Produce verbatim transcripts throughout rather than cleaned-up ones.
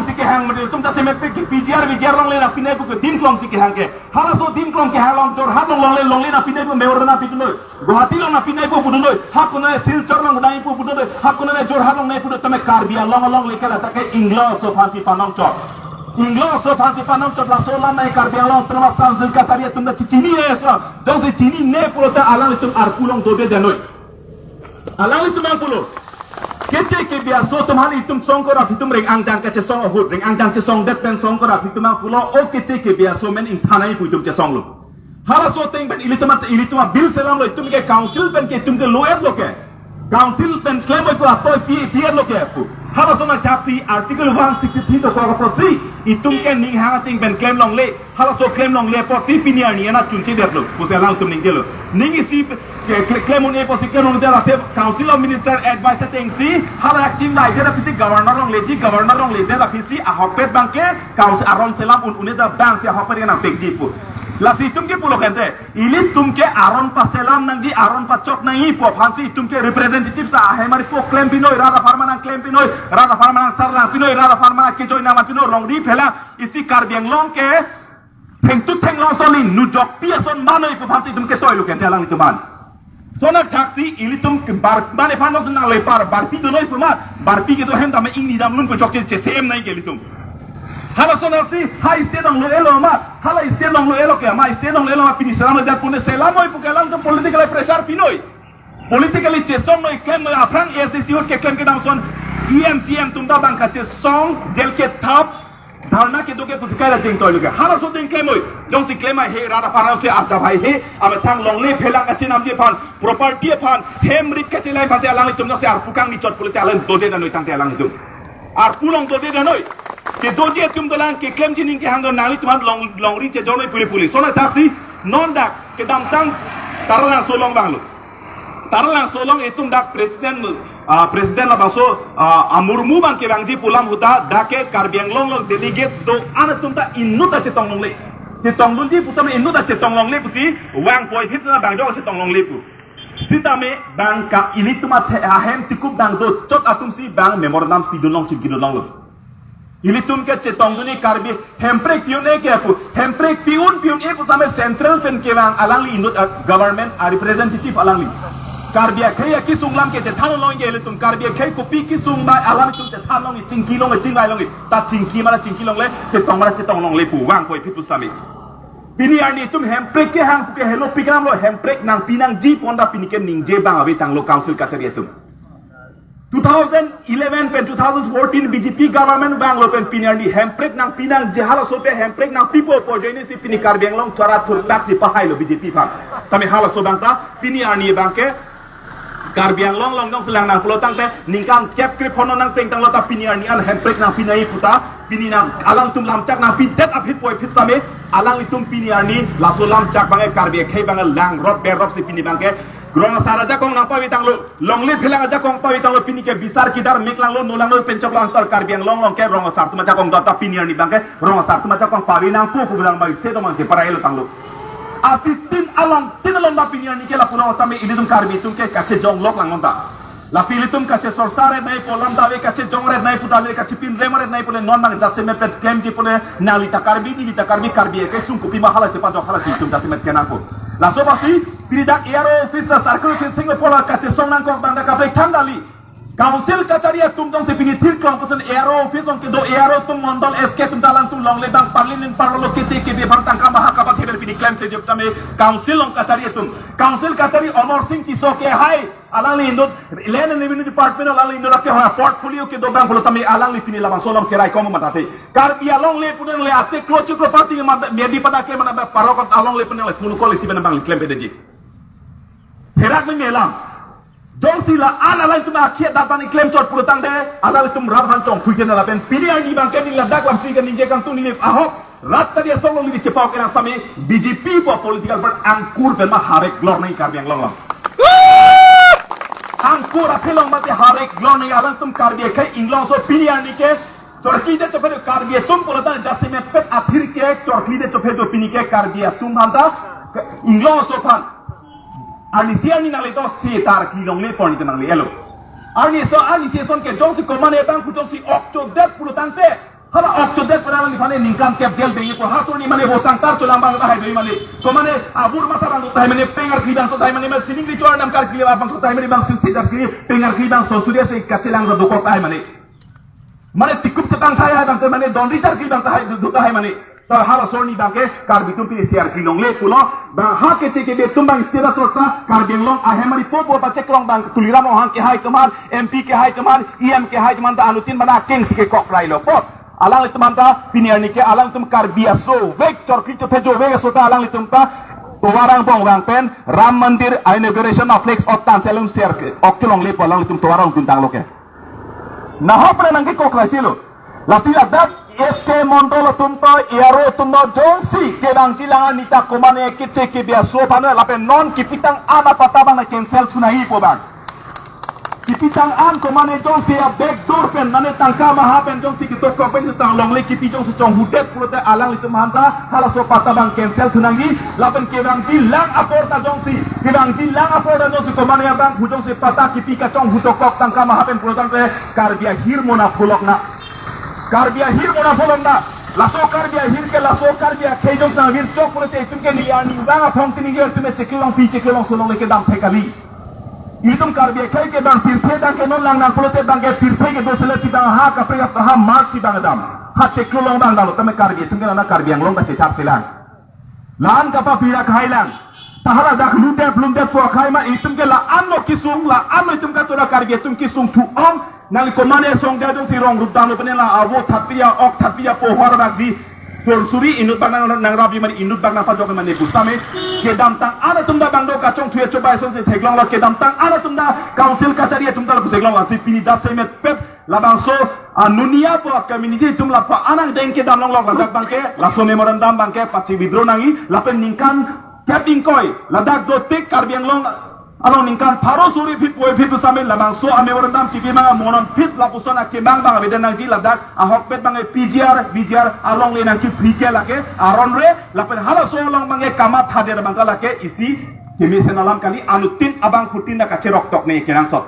si kehang mati, itum jasemet pen ke P G R V G R longle nangpinei pu ke dim klong si kehang ke. Halaso dim klong kehang along Jorhat along longle, longle nangpinei pu memorandum nangpidun noi. Guwahati along nangpinei pu pudun noi. Hakuna Silchar along nangji pu pudun noi. Hakuna Jorhat along nangji pudun tame Karbi Anglong alongle ke la ta ke Inglong aso aphansi panongchot. Inglong aso aphansi panongchot laso alam nai Karbi Anglong Autonomous Council kachari atum ta chichinine so. Jongsi chinine pulote alanglitum arpu along dodedetnoi. Alanglitum nangpulo. Keche kebi aso atum aphan itum chongkorap itum reng angjang kachesong ahut, reng angjang chesongdet pen chongkorap itum nangpulo, o keche kebi aso amen ingthan nangji pu itum chesonglo. Halaso ateng pen ilitum at-, ilitum abill selamlo, itum ke council pen ke itum ke lo-etlo ke. Council pen klemvoi pu atoi pi, pi-etlo ke pu. Halaso nangthaksi Article one sixty-three dokok apotsi itum ke ning hang ateng pen klem longle. Halaso klem longle apotsi pini arni anat chunchedetlo pusi alangtum ningkelo. Ning isi ke, ke, klem un-e apotsi klem longle, athe Council of Minister advice atengsi hala action laidet aphisi governor longleji, governor longledet aphisi ahokpet abang ke council aron selam un-e, un'edet abangsi ahokpet nangpekji pu. Lasi itum ke pulo kente, ilitum ke aron paselam nangji, aron pachok nangji pu aphansi itum ke representative sa ahem ari po klempinoi, rat apharman nangklempinoi, rat apharman nangsarlangpinoi, rat apharman nangkejoi nangmanpinoi, longri phelang isi Karbi Anglong ke thengtut thenglong soli nujokpi ason manoi pu aphansi itum ketoilo kente alanglitum aphan. Laso nangthaksi ilitum ke bar mane aphan non si nanglepar, barpi donoi pu ma, barpi kedo ahem tame ingni damlun pu chokche che sem nai ke ilitum. Halaso nangsi ha state along lo-etlo ma, hala state along lo-etlo ke ma, state along lo-etlo ma pini selamdet pune selamnoi pu ke alangtum politically pressure pinoi. Politically chesongnoi, klem noi, aphrang A S D C ahut keklem kedam ason E M C M atum ta bang kachesong, jail kethap, dharna kedo ke pusi kaila jengtoilo ke. Halaso ateng klem noi. Jongsi klem haihe, rat aphan si arjap haihe, amethang longle phelang kachenamji aphan, property aphan, hem rit kachelai aphansi alanglitum jongsi arpu kangni chot pulote alang dodedetnoi tangte alanglitum. Arpu along dodedetnoi. Kedoji atum dolang, keklem chining kehang do nanglitum aphan long, longri chejornoi puli puli. Laso nangthaksi non dak kedamtang Taralangso along abanglo. Taralangso along itum dak president, ah, president labangso, ah, Murmu abang kevangji pu alam ahut ta dak ke Karbi Anglong along delegates do-an atum ta inut ta chetong longle. Chetongdunji pu tame inut ta chetong longle pusi vangpoi phit na bang jong chetong longle pu. Sitame bang ka ilitum athe ahem tikup dang dochot atumsi bang memorandum pidun long chingkidun longlo. Ilitum ke chetongdunji Karbi hemprek pi un-e ke pu, hemprek pi un pi un-e pu tame central pen kevang alangli inut, ah, government a representative alangli. Karbi akhei akesung alam ke chethan longji ilitum, Karbi akhei kopi kesung ma alam itum chethan longji, chingki longji, chingvai longji. Ta chingki ma ta chingki longle, chetong ma ta chetong longle pu vangpoi phit pu tame. Pini arni itum hemprek kehang pu ke helopik alamlo, hemprek nangpi nangji pu anta pini ke ningje abang ave tanglo council kachari atum. Two thousand eleven pen two thousand fourteen B J P government abanglo pen pini arni hemprek nangpi nangji, halaso pen hemprek nangpipo pu ajoine si pini Karbi Anglong thura thurpak si pahailo B J P aphan. Tame halaso abang ta pini arni abang ke Karbi Anglong along jongsi lang nangpulo tangte ningkan kep krephono nangteng tanglo ta pini arni an hemprek nangpi nangji pu ta pini nang alangtum lamchak nangpidet aphi poi phit tame alanglitum pini arni laso lamchak abang ke Karbi akhei abang ke langrop berop si pini abang ke rong asar ajakong nangpave tanglo, longle phelang ajakong pave tanglo, pini ke bisar kidar mek langlo, no langlo, penchok lang tor Karbi Anglong along ke rong asar atum ajakong do ta pini arni abang ke rong asar atum ajakong pave nangpo pu abang bai state abang ke parailo tanglo. Asitin along tin along ba pini arni ke lapulo tame ilitum Karbi atum ke kachejong lok lang non ta. Lasi ilitum kachesorsa ret nangji pu alam ta ave, kachejong ret nangji pu ta ave, kachepin rem ret nangji pule non nang jasemet pen klemji pule nangli ta Karbi, neli ta Karbi, Karbi akesung kopi ma hala chepajok halasi itum jasemet kenangpo. Laso apotsi pini dak A R O office, circle office thengno pola kachesong nangkok abang dak kaprek than dali. Council kachari atum jongsi pini thirklong puson A R O office along kedo A R O atum mondol S K atum ta alangtum longle abang parlin in parlo keche kebi aphan tangka maha kapatheben pini klemkle jep tame council along kachari atum. Council kachari Amar Sing Tisso ke hai alangli inut Land and Revenue Department alangli inut ke ha portfolio kedo abang pulo tame alangli pini labangso along cherai kom mata the. Karbi alongle pu nangle achiklo chiklo party ma medi pada ke mana ba parokot alongle pu nangle punu kol isi bana abang klempedeji. Herak me melam. Jongsi la-an alangtum akhia dapan iklem chot pulo tangte, alangtum rap han chongthui ke na lapen pini arni abang ke neli ladak lamsi ke ningje kangtung neli ahok rat tadi asong lo neli chepao kelang sami B J P pu political party angkur pen ma harek glor nangji Karbi Anglong along. Angkur aphi along mate harek glor nangji alangtum Karbi akhei Inglong aso pini arni ke chorklidet chophe do Karbi atum pulo tang jasemet pet athir ke chorklidet chophe do pini ke Karbi atum aphan ta Inglong aso aphan. Arnisi arni nangle to si ta arkli longle pu arni ke nangle-etlo. Arni aso arnisi ason ke jongsi komane abang pu jongsi ok chodet pulo tangte. Hala ok chodet pen alangliphan ningkan kep del bengi po, halaso arni mane bosang tar cholang abang tahai doi mane. Ko mane abur matha abang tahai mane, pengar kli abang tahai mane, mane sining ri chor nam kar kli abang tahai mane, bang sil sidar kli, pengar kli abang sonsuri ase kachelang ra dokok tahai mane. Mane tikup chetang tahai abang tahai mane, don ri char kli abang tahai du tahai mane. Ta halaso arni abang ke Karbi atum pini C R P longle pulo, bang ha keche kebe atum abang status rota, Karbi Anglong ahem ari popo pachekrong abang Tuliram Ronghang kehai atum aphan, M P kehai atum aphan, E M kehai atum aphan ta anuttin mane akeng si kekok rai lo. Po, alanglitum aphan ta pini arni ke alanglitum Karbi aso vek chorkli chophe jo vek aso ta alanglitum ta tovar angbong vang pen Ram Mandir inauguration a-flag otan selum C R P ok cholongle po alanglitum tovar angbong tanglo ke. Nahok pen nangkekok rai si lo. Lasi ladak S K Mondol atum to, A R O atum to, jongsi kevangji lang anita komane keche kebe aso aphan lapen non kipitang an apatta abang na cancel thu nangji po abang. Kipitang an komane jongsi a-back door pen mane tangka maha pen jongsi kitokok pen tang longle kipi jongsi chonghudet pulote alanglitum aphan ta halaso patta abang cancel thu nangji, lapen kevangji lang apor ta jongsi, kevangji lang apor ta jongsi komane abangphu jongsi patta kipi kachonghu tokok tangka maha pen pulo tangte Karbi ahirmo na pholok na. Karbi ahirmo na pholok na. Laso Karbi ahir ke laso Karbi akhei jongsi nangvirchok pulote itum ke neli arni abang aphong tini ke itum ke chiklo longpi chiklo longso longle kedam thek kali. Ilitum Karbi akhei ke abang pirthe dang ke non lang nang pulote abang ke pirthe kedo sele si abang ha kaprek ha mark si abang dam. Ha chiklo long abang dam lo tame Karbi atum ke nana Karbi Anglong ta chechar chelang. La-an kapapira akhai lang. Ta hala dak lundep lundep po akhai ma itum ke la-an lo kesung, la-an lo itum katoda Karbi atum kesung thu ong. Nangli komane song jajong si rong rup dam lo pen la avo thatpia ok thatpia po hor bak di. Sonsuri inut abang nang, nang rabi mane inut abang nang pajok mane pusitame. Kedamtang an atum ta abang do kachongthu chobai asonsi theklong lo, kedamtang an atum ta council kachari atum ta theklong lo, si pini jasemet pet labangso anunia po community atum la pa-an angdeng kedam longlok ladak abang ke, laso memorandum abang ke pachi withdraw nangji, lapen ningkan kep ingkoi ladak dotik Karbi Anglong along ningkan pharo suri phit poi phit pusitame labangso a-memorandum kipi abang monon phit lapuson akemang abang avedet nangji, ladak ahokpet abang ke P G R, V G R alongle nangkiphi ke lake aron re, lapen halaso along abang ke kamatha der abang ke lake isi kemesen alam kali, anuttin abangphutin na kacherok tok ne kenangsot.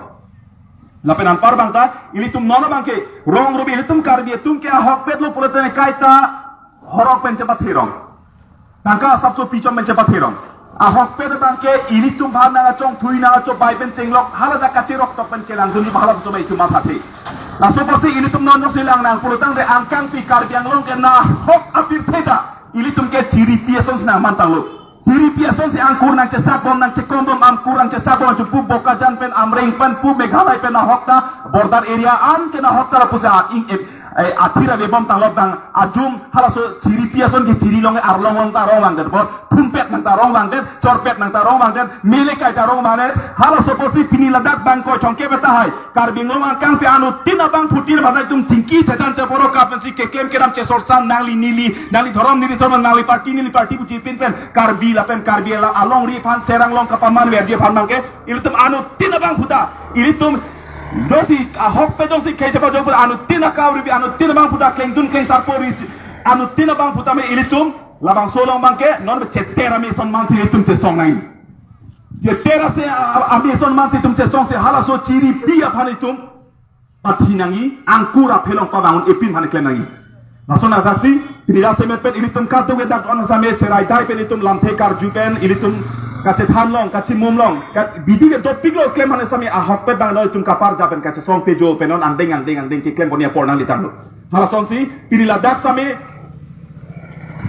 Lapen anpar abang ta ilitum non abang ke rong rup ilitum Karbi atum ke ahokpet lo pulote kaita horok pen chepatherong. Tangka asapso pichom pen chepatherong. Ahokpet abang ke ilitum aphan nang achongthui nang achobai pen chenglok hala dak kacherok tok pen kelang dunji hala pusi itum mathathe. Laso apotsi ilitum non jongsi lang nang pulo tangte angkangpi Karbi Anglong ke nahok apirthe ta ilitum ke chiripi asonsi nang mantang lo. Chiripi asonsi angkur nang chesakbom nang chekombom, angkur nang chesakbom, chupu Bokajan pen Amreng pen pu Meghalaya pen nahok ta border area an ke nahok ta lapusi a-ing ep eh, athir avebom tanglo abang ajum halaso chiripi ason ke chiri long arlong long ta rong vangdet bor, thumpet nang ta rong vangdet, chorpet nang ta rong vangdet, mele kai ta rong vangdet, halaso apotsi pini ladak abang ko chongke beta hai Karbi Anglong angkangpi anuttin abangphutin mata itum chingki thetan te poro kapensi keklem kedam chesor san nangli neli, nangli dhorom neli dhorom, nangli party neli party puji pin pen Karbi lapen Karbi ala alongri aphan serang long kapaman verji aphan abang ke ilitum anuttin abangphu ta ilitum dosi ahokpet dosi khei chepajok pura anuttin akau ribi anuttin abangphu ta klengdun klengsarpo ri anuttin abangphu tame ilitum labangso along abang ke non cheter amei ason mansi ilitum chesong nangji. Cheter ase a-, amei ason mansi itum chesongsi halaso chiripi aphan itum pathi nangji, angkur aphelong pavangun epin aphan klem nangji. Lason asaksi pini jasemet pen ilitum kadokave dak on same cherai dai pen itum lamthe karju pen ilitum kachethan long, kachimum long, ka-, bidi ke dopik lo klem aphan same ahokpet abang non itum kaparja pen kachesong pejo pen non angdeng angdeng angdeng keklem pon apor nanglitanglo. Halasonsi pini ladak same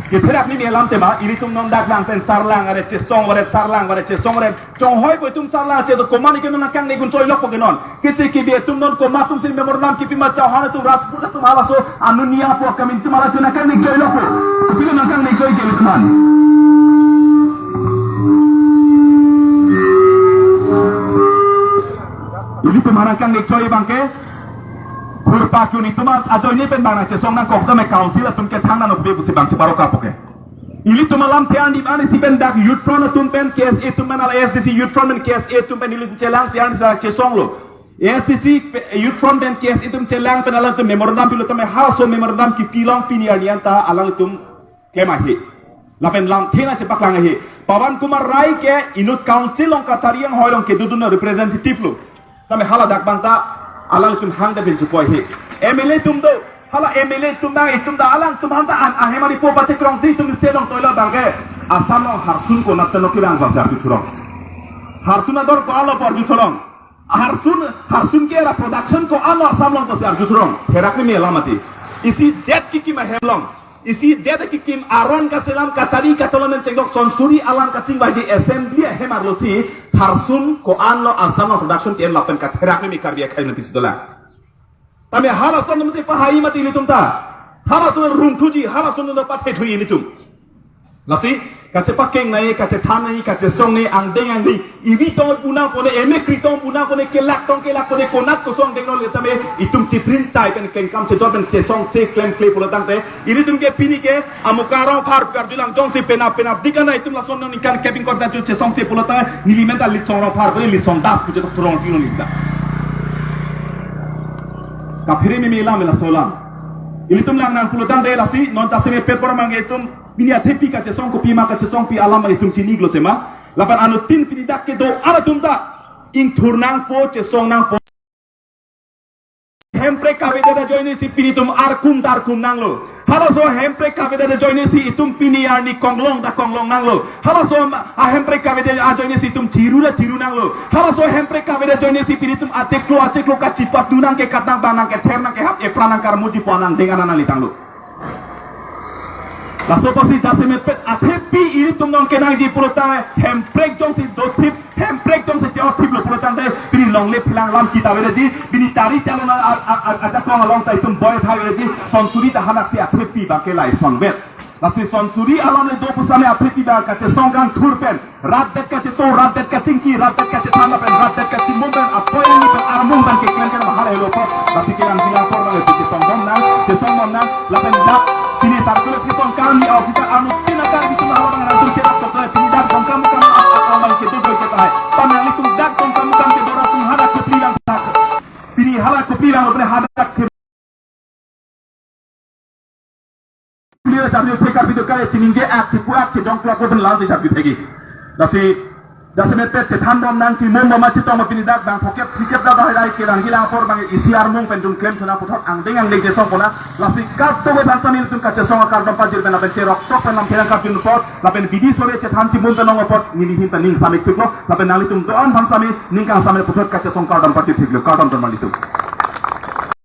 ketherak ni alam tema ilitum non dak lang pen sarlang are chesong are sarlang are chesong are chonghoi po itum sarlang che to komane ke non nangkangne kun choilok po ke non. Keche kebi atum non komat atumsi memorandum kipi ma Chauhan atum Rajput atum halaso anunia po kamin atum hala atum nangkangne choilok po. Itum nangkangne choi ke ilitum aphan. Ilitum aphan nangkangne choi abang ke. Purpakun itum ajoine pen abang nangchesong nangkok tame council atum ke thang nang nokbe pusi abang cheparok apo ke. Ilitum alamthe an dip ani si pen dak youth front atum pen K S A atum pen ala A S D C youth front pen K S A atum pen ilitum chelangsi an sa chesonglo. A S D C pe-, youth front pen K S A atum chelang pen alangtum memorandum pilo tame halaso memorandum kipi long pini arni an ta alangtum klem ahe. Lapen lamthe nangchepaklang ahe. Pawan Kumar Rai ke inut council along kachari anghoi along kedodun representative lo. Tame hala dak abang ta alangtum hangdetpen chepoi he. M L A atum do. Hala M L A atum abang, itum ta alangtum aphan ta an ahem ari po pachekrongsi itum state along toilo abangke. Assam along harsun konat teno kevang abangsi arjuthulong. Harsun ador ko-an lo pu arjuthulong. Harsun, harsun ke ra production ko-an lo Assam along pusi arjuthulong. Therak ni me alam mati. Isi det kekim ahem along, isi det kekim aron kaselam kachari kachelon pen chengdok sonsuri alam kachingvai di assembly ahem arlosi harsun ko-an lo Assam along production ke-en lapen katherak ni me Karbi akhei nangpisi dolang. Tame halason atumsi pahai mati ilitum ta. Halason rungthuji, halason atum pathethuji ilitum. Lasi, kachepakeng nangji, kachethan nangji, kachesong nangji, angdeng angdeng. Evi tong pu nangpo ne, emekri tong pu nangpo ne, kelak tong kelakpo ne, konat kosong denglo le tame, itum chiprin chai pen kengkam chedor pen chesongse klemkle pulo tangte. Ilitum ke pini ke, Amuka Rongphar karjulang jongsi penap penap dikana itum lason ningkan keping kota chu chesongse pulo ta neli men ta Litsong Rongphar pu Litsong Das pu chetok thurong tino neli ta. Kaphere me me alam me laso alam. Ilitum lang nang pulo tangte lasi non jasemet pet bor abangke itum pini athepi kachesong kopima kachesongpi alam itum chini lo tema. Lapen anuttin pini dak kedo-an atum ta ingthur nangpo chesong nangpo. Hemprek kavedet ajoinesi pini itum arkum ta arkum nanglo. Halaso hemprek kavedet ajoinesi itum pini arni konglong ta konglong nanglo. Halaso a hemprek kavedet ajoinesi itum chiru ta chiru nanglo. Halaso hemprek kavedet ajoinesi pini itum achiklo achiklo kachipatu nangkekat nangbang nangkether nangkehap epran nangkarmuji pu angdeng an nanglitanglo. Laso apotsi jasemet pet athepi ilitum nong kenangji pulo ta hemprek jongsi dothip, hemprek jongsi che-othip lo pulo tangte pini longle philang lam kita aveji, pini chari chalon a, a, a, ajakong along ta itum boi thai aveji, sonsuri ta halaksi athepi abangke laisonvet. Lasi sonsuri along le do pusitame athepi abang kachesong kangthur pen rat det kacheto, rat det kachingki, rat det kachethan lapen rat det kachimum pen apoi nangji pen armung pen keklem ke mahal helo po. Lasi kelang bilang por nang chesong bom nang, chesong bom nang, lapen dak pini circle office along kami officer anuttin akar bitum hala abang nangtum cherak tok pini dak Dongkamukam a, a, abang kedo doi ketai. Tame nanglitum dak Dongkamukam kedora tum hadak kopli lang dak. Pini hala kopli lang lo pini hadak ke Pini charli thek Karbi atum ke chiningje ak, chipu ak, chejong klak ko pen lang si charli thekji. Lasi, jasemet pet chethan bom nang chimum bom ma chetong ma pini dak bang phokep phikep da bahai dai kelang kelang apor abang isi armung pen jun klemthu nang puthot angdeng angdeng chesong pona. Lasi kap to aphan sami ilitum kachesong akardom pajir pen lapen cherok tok pen lam pherang kap jun apot lapen bidi sore chethan chimum pen long apot neli ahin ta ning sami thiklo lapen nanglitum do-an aphan sami ning kang sami puthot kachesong kardom pajir thiklo, kardom ton nanglitum.